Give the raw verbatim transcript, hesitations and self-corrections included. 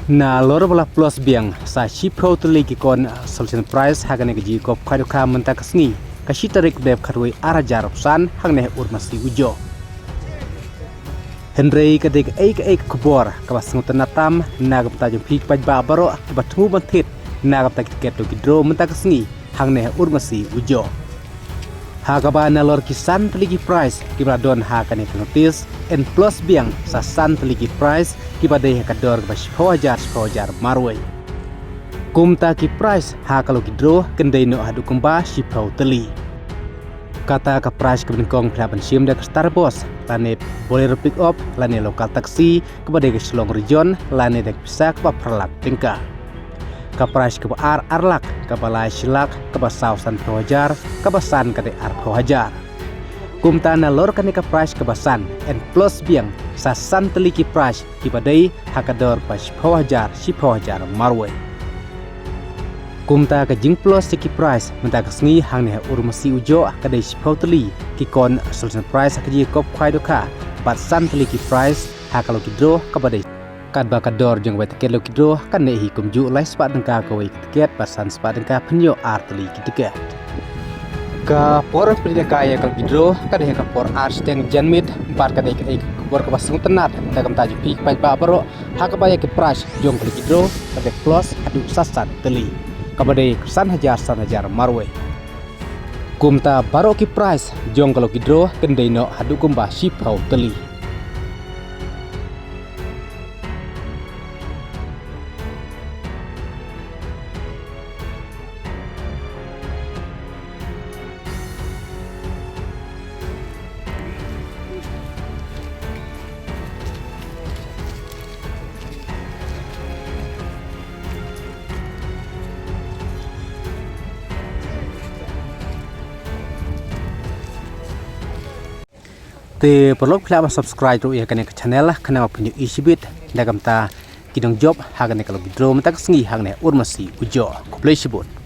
Nalor ba la plus biang sa shiphew tylli ki consolation prize ha kane ka jingïakop khwai dohkha mynta ka sngi, ka shi tarik u Dep khatwei ar hajar arphew san, hangne ha Urmasi Ujoh. Hynrei ka dei kaei kaei ka khubor kaba sngewtynnat tam na ka bynta jong phi ki paidbah baroh kiba thmu ban thied na ka bynta ki tiket lucky draw mynta ka sngi hangne ha Urmasi Ujoh. Ha kaba nalor ki san tylli ki prize kiba la don ha kane ka notice, yn plus biang sa san tylli ki prize kiba dei ha ka dor kaba shiphew hajar, shiphew hajar marwei. Kumta ki prize ha ka lucky draw kan dei noh haduh kumba shiphew tylli. Kata ka prize kaba nyngkong phi lah ban shim da ka Star Bus, lane Bolero Pick Up, lane Local Taxi, kaba dei ka Shillong Region, lane da ka pisa kaba phra lak tyngka. Ka prize kaba ar, ar lak, kaba lai, shi lak, kaba saw, sanphew hajar, kaba san ka dei arphew hajar. Kumta nalor kane ka prize kaba san, yn plus biang sa san tylli ki prize kiba dei ha ka dor ba shiphew hajar, shiphew hajar marwei. Kumta ka jingplus ïa ki prize mynta ka sngi hangne ha Urmasi Ujoh ka dei shiphew tylli ki consolation prize ha ka jingïakop khwai dohkha, bad san tylli ki prize ha ka lucky draw kaba dei. Katba ka dor jong kawei ka tiket lucky draw kan neh hi kumjuh lai spah tyngka kawei ka tiket, bad san spah tyngka pynïoh ar tylli ki tiket. Ka por pynlehkai ïa ka lucky draw ka dei ha ka por ar shiteng janmiet, bad ka dei kaei ka khubor kaba sngewtynnat na ka bynta jong phi ki paidbah baroh, ha kaba ïa ki prize jong ka lucky draw ka dei plus haduh sa san tylli, kaba dei san hajar, san hajar marwei. Kumta baroh ki prize jong ka lucky draw kan dei noh haduh kumba shiphew tylli. Te paralok, phi lah ban subscribe ruh ïa kane ka channel khnang ba phin ïohi shibit na ka bynta ki nongjop ha kane ka lucky draw mynta ka sngi hangne Urmasi Ujoh. Khublei shibun.